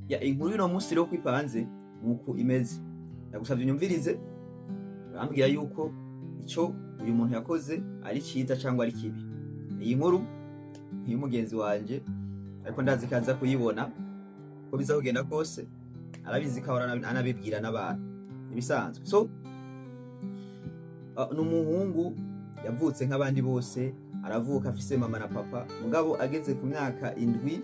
Ya inkuru y'uno munsi rero uko ipanze nuko imeze. Ndagusavye unyumvirize, urambwira yuko ico uyu muntu yakoze ari ciza cyangwa ari kibi. Iyi nkuru ni iy'umugenzi wanje, ariko ndazi ko aza kuyibona. Uko biza kugenda kose arabizi ko ahora anabibwira n'abantu ibisanzwe. So ni umuhungu yavutse nk'abandi bose, aravuka afise mama na papa. Mugabo ageze ku myaka 7,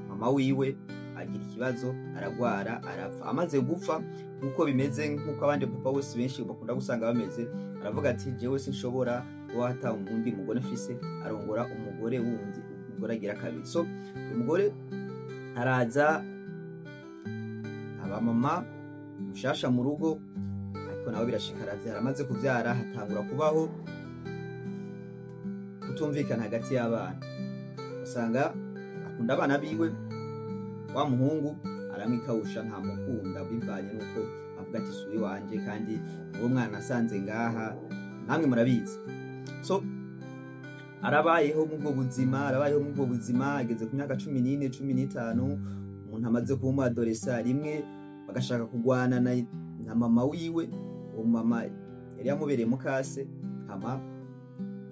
mama wiwe agira ikibazo, aragwara, arapfa. Amaze gupfa, nk'uko bimeze, nk'uko abandi papa bose benshi bakunda gusanga bameze, aravuga ati: "Jewe sinshobora kuba ata undi mugore mfise." Arongora umugore wundi, umugore agira kabiri. So uyu mugore araza aba mama mushasha mu rugo, ariko nawe birashika aravyara. Amaze kuvyara, hatangura kubaho kutumvikana hagati y'abana. Usanga akunda abana biwe, wa muhungu aramwikawusha, ntamukunda, bivanye nuko avuga ati: "Si uwanje, kandi uwo mwana asanze ngaha." Namwe murabizi. So arabayeho mu bwo buzima, arabayeho mu bwo buzima. Ageze ku myaka 14, 15, umuntu amaze kuba umu adolescent, rimwe bagashaka kugwana na mama wiwe. Uwo mama yari yamubereye mukase. Hama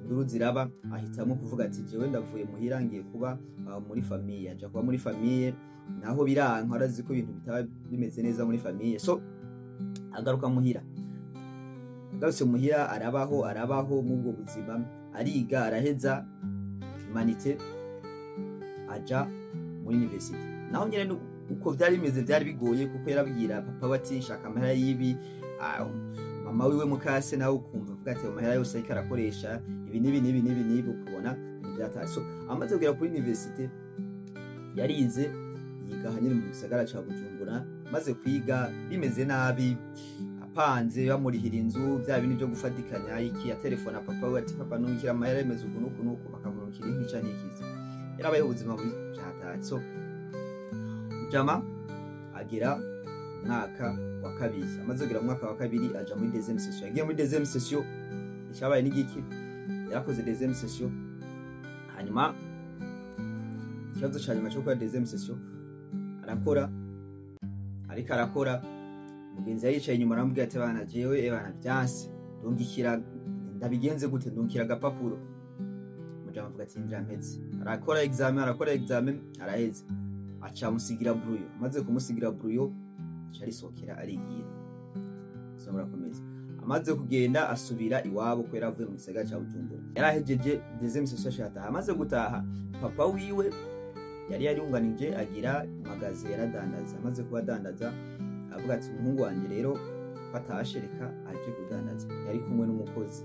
induru ziraba, ahitamo kuvuga ati: "Jewe ndavuye muhira, ngiye kuba muri famille." Aja kuba muri famille, naho biranka, arazi ko ibintu bitaba bimeze neza muri famille. So agaruka muhira. Agarutse muhira, arabaho, arabaho mu bwo buzima, ariga, araheza humanités, aja muri université. Naho nyene uko vyari bimeze, vyari bigoye, kuko yarabwira papa we ati: "Nshaka amahera y'ibi." Mama wiwe mukase nawe ukumva avuga ati amahera yose ariko arakoresha ibi n'ibi n'ibi n'ibi n'ibi, ukabona ibintu vyataye. So amaze kugera kuri université, yarize, yiga nyine mu gisagara ca Bujumbura. Maze kwiga bimeze nabi, apanze, bamurihira inzu, bya bindi byo gufatikanya iki, ya telefona papa we ati: "Papa, nungikira amahera, yemeze uku nuku nuku." Bakamurungikira intica ntikize. Yarabayeho ubuzima bubi vyataye. So jama agera umwaka wa kabiri. Amaze kugera mu mwaka wa kabiri, aja muri deuxième session. Yagiye muri deuxième session, icyabaye n'igiki? Yarakoze deuxième session, hanyuma ikibazo ca nyuma cyo gukora deuxième session arakora. Ariko arakora, mugenzi yari yicaye inyuma aramubwira ati: "Bana, jewe bana vyanse, ndungikira, ndabigenze gute? Ndungikira agapapuro." Mujama avuga ati: "Ndira mpeze." Arakora examen, arakora examen, araheza, aca amusigira brouillon. Amaze kumusigira brouillon, aca arisohokera, arigira. So murakomeza. Amaze kugenda, asubira iwabo, ko yari avuye mu gisagara ca Bujumbura, yarahejeje deuxième session, aca ataha. Amaze gutaha, papa wiwe yari yarunganije, agira magasin, yaradandaza. Amaze kuba adandaza, avuga ati: "Umuhungu wanje rero ko atashe, reka aje kudandaza." Yari kumwe n'umukozi,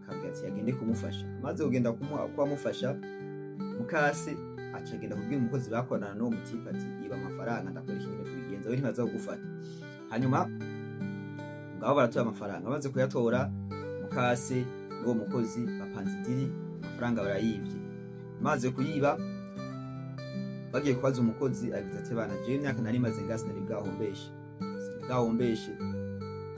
akabwira ati agende kumufasha. Amaze kugenda kuamufasha, mukase aca agenda kubwira umukozi bakorana n'uwo mu type ati: "Iba amafaranga, ndakora iki, nyine tubigenza, we ntibaza kugufata." Hanyuma ngaho baratora amafaranga. Amaze kuyatora, mukase n'uwo mukozi bapanze idiri, amafaranga barayivye. Amaze kuyiba, bagiye kubaza umukozi, agize ati: "Bana, jewe imyaka nari maze ngaha sinari bwahombeshe, sinari bwahombeshe."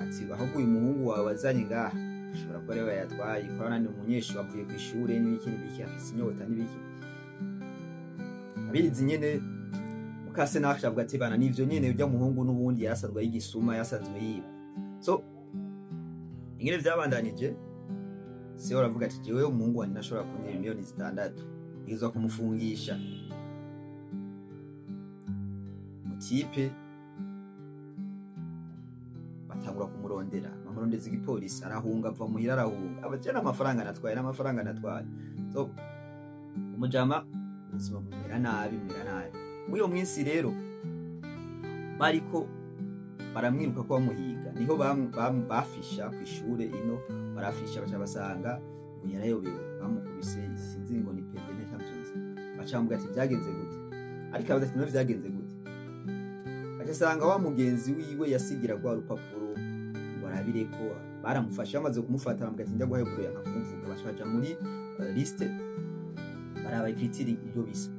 Ati: "Ahubwo uyu muhungu wawe wazanye ngaha ashobora kuba ariwe yayatwaye, korana ni umunyeshuri wavuye ku ishure n'ibiki n'ibiki, afise inyota n'ibiki." Abizi nyene. Mukase nawe avuga ati: "Bana, nivyo nyene, urya muhungu n'ubundi yarasanzwe yigisuma, yasanzwe yiba." So ingene vyabandanije, se aravuga ati: "Jewe umuhungu wanje ntashobora kuntera miliyoni 6, ntegerezwa kumufungisha." Mu type batangura kumurondera, bamurondeza igipolisi, arahunga, ava muhira, arahunga, abajana amafaranga natwaye n'amafaranga natwaye. So umujama ubuzima bumera nabi, bumera nabi. Muri iyo minsi rero bariko baramwiruka ko bamuhiga, niho bafisha ku ishure ino, barafisha, baca basanga ngo yarayobewe, bamukubise, sinzi ngo ni PV ntavyuzi. Baca bamubwira ati: "Vyagenze gute?" Ariko abaza ati: "None vyagenze gute?" Aca asanga wa mugenzi wiwe yasigira rwa rupapuro ngo arabire ko baramufashe. Bamaze kumufata, bamubwira ati: "Ndaguhaye brouillon." Yanka kumuvuga. Baca baja muri liste, baraba écriture ibyo bisa,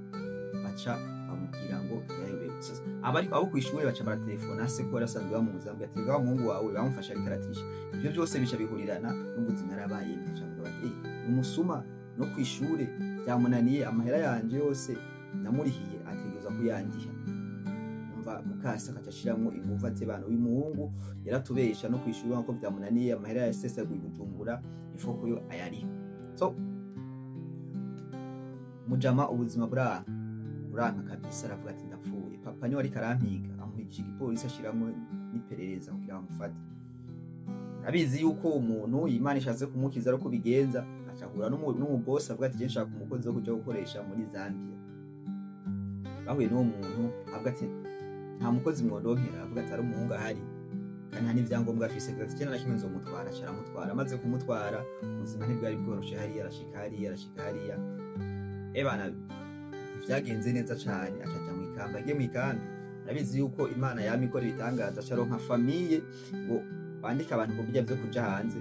baca bamubwira ngo yayobewe. Sasa abari abo kw'ishure baca baratelefona se, ko yarasanzwe bamuzi, bamubwira ati: "Wa muhungu wawe bamufashe ariko aratisha." Ibyo byose bica bihurirana n'ubuzima yarabayemo. Baca bavuga bati: "Eh, umusuma no kw'ishure byamunaniye, amahera yanje yose namurihiye ategerezwa kuyandiha." Umva, mukase akaca ashiramwo inguvu ati: "Bana, uyu muhungu yaratubesha no kwishura ko vyamunaniye, amahera yasesaguye i Bujumbura, ifoko yo ayariho." So mujama ubuzima buranka, buranka kabisa. Aravuga ati: "Ndapfuye, papa niwe ariko arampiga." Amuhigisha igipolisi, ashiramwo n'iperereza kugira bamufate. Abizi yuko umuntu Imana ishatse kumukiza ari uko bigenza. Acahura n'umubosi, avuga ati: "Je nshaka umukozi wo kuja gukoresha muri Zambia." Bahuye n'uwo muntu, avuga ati: "Nta mukozi mwondonkera?" Avuga ati: "Ari umuhungu ahari kandi nta n'ivyangombwa afise." Avuga ati: "Icyenda na kimwe, nzomutwara." Aca aramutwara. Amaze kumutwara, ubuzima ntibwari bworoshe hariya. Arashika hariya, arashika hariya, ebana, vyagenze neza cane. Acaja mw'ikambi. Agiye mw'ikambi, arabizi yuko Imana yama ikora ibitangaza, aca aronka famille ngo bandike abantu mu birya vyo kuja hanze.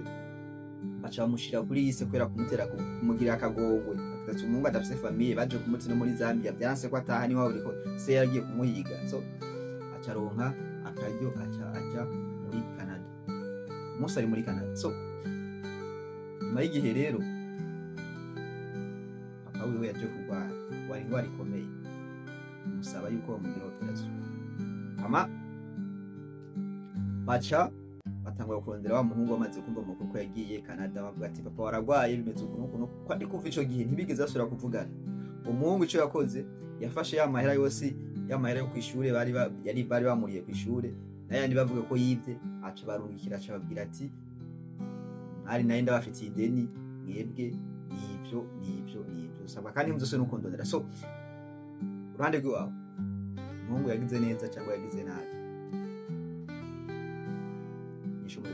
Baca bamushira kuri yise kubera kumutera kumugirira akagongwe. Ati: "Umuhungu adafise famille, baje kumuta no muri Zambia, vyanse ko ataha, niwabo uriko se yaragiye kumuhiga." So aca aronka akaryo, aca aja muri Canada. Umunsi ari muri Canada, so nyuma y'igihe rero, papa wiwe yaje kurwara, kurwara ingwara ikomeye, musaba yuko bamugira opération. Hama baca batangura kurondera wa muhungu. Bamaze kumva amakuru ko yagiye Canada, bavuga ati: "Papa waragwaye, bimeze ukuntu ukuntu." Ko ari kuva ico gihe ntibigeze basubira kuvugana. Umuhungu ico yakoze, yafashe ya mahera yose, ya mahera yo kw'ishure bari yari bari bamuriye kw'ishure, n'ayandi bavuga ko yivye, aca barungikira, aca babwira ati: "Mwari naye ndabafitiye ideni mwebwe, nivyo nivyo nivyo usabwa kandi ntimuzose no kundondera." So uruhande rw'iwawe, umuhungu yagize neza cyangwa yagize nabi? Nyishu muri